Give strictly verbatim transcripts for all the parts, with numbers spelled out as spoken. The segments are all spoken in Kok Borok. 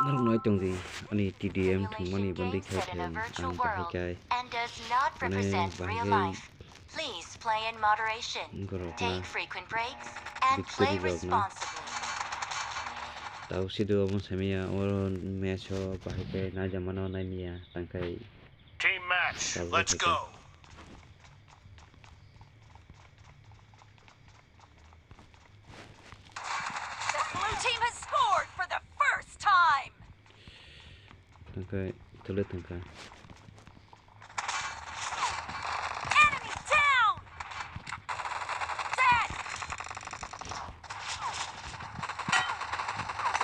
Norok nai tongdi, ani T D M thwngmani bwndwi khai thwng ang bahai khai. Mane bahai khai Please play in moderation. Borok na Take frequent breaks and play victory rok na. Responsibly. Tau sidu omo samia oro match o bahai khai naijamano naimia tangkhai. Team match, tabuk let's khai go. The blue team has scored for the first time. Tangkhai, tole tangkhai. Enemy down! Dead!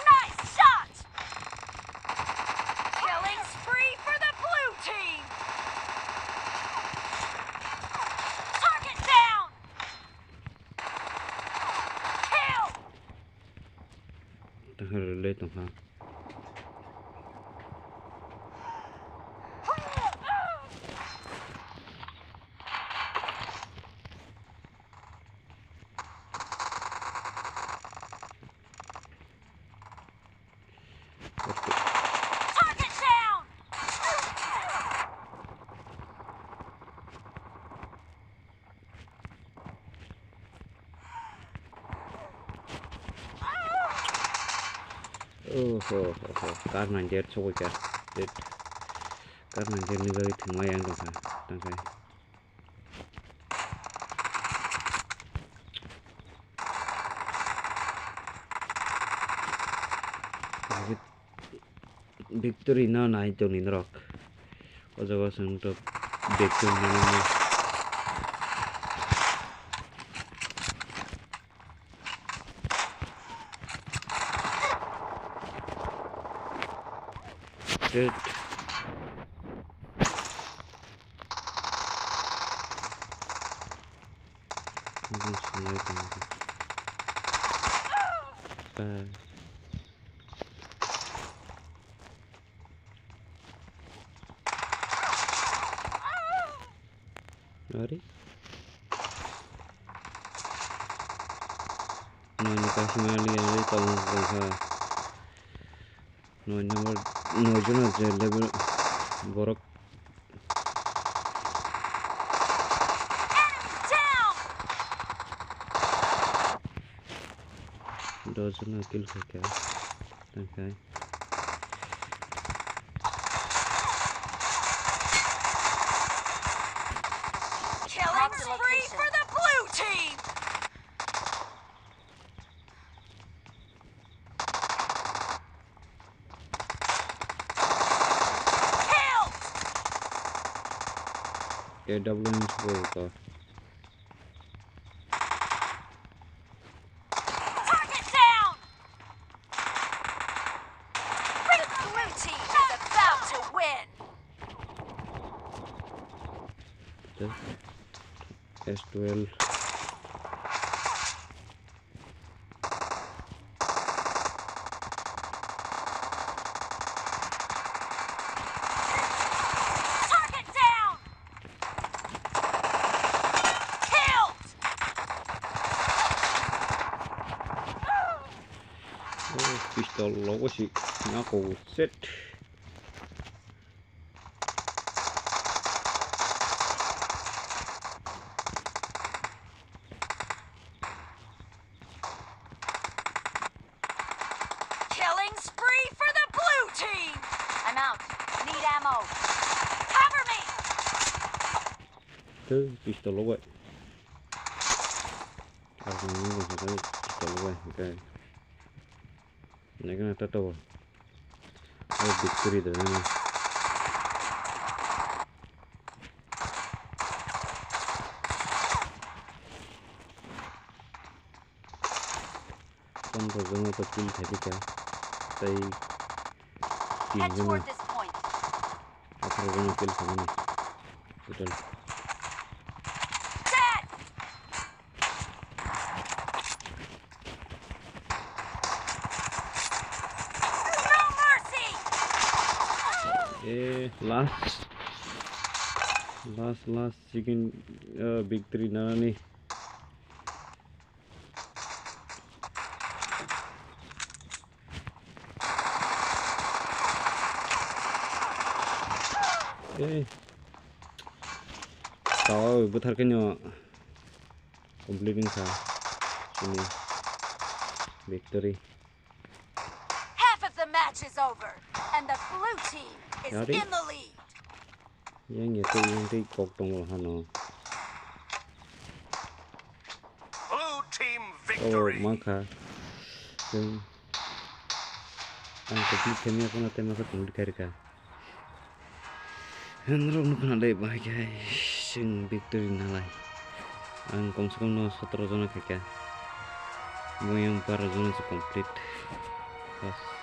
Nice shot! Killing spree for the blue team! Target down! Kill! Tangkhai rwlai tongkha. Target down! Oho, oho, kar nang jet sogwi kha. Jet. Kar nang jet ni bagwi thwngmai ang tongkha. Tangkhai. Victory no nai tongni norok. O jaga o chwng to victory nani. Dude. Bus nai tongkha. Ba. Ari. Nani kasima liya ri tong tongkha. Noi number, noi jona je level borok. Dos jona kill khaikha. Tangkhai. Killing spree for the blue team! Kill! A W M score ko. Target down! The blue team is about to win! S twelve. Target down! Killed! Oh, pistol logo si nako set. Killing spree for the blue team! I'm out. Need ammo. Cover me! Tei pistol logo. Pistol logo, okay. Naikhe na tato. Oh, victory da na. Pondro jona to kill khaikha. Tai tin jona. Atharo jona kill khaimani. Total. Eh, last. Last, last second, uh, victory nanani. Eh. Tao bwthar khe no complete wngkha chini victory. Half of the match is over, and the blue team is Yari. In the lead. Yang ya tei yang tei kok tongo hano. Blue team Oh, victory. Mangkha. Chwng ang complete khe maya phano tei masa complete khai rwkha. Hanrok nukha na dai bahai khe chwng victory nalai. Ang kom se kom no sotoro jona khaikha. Moyang baro jona se complete. Bas.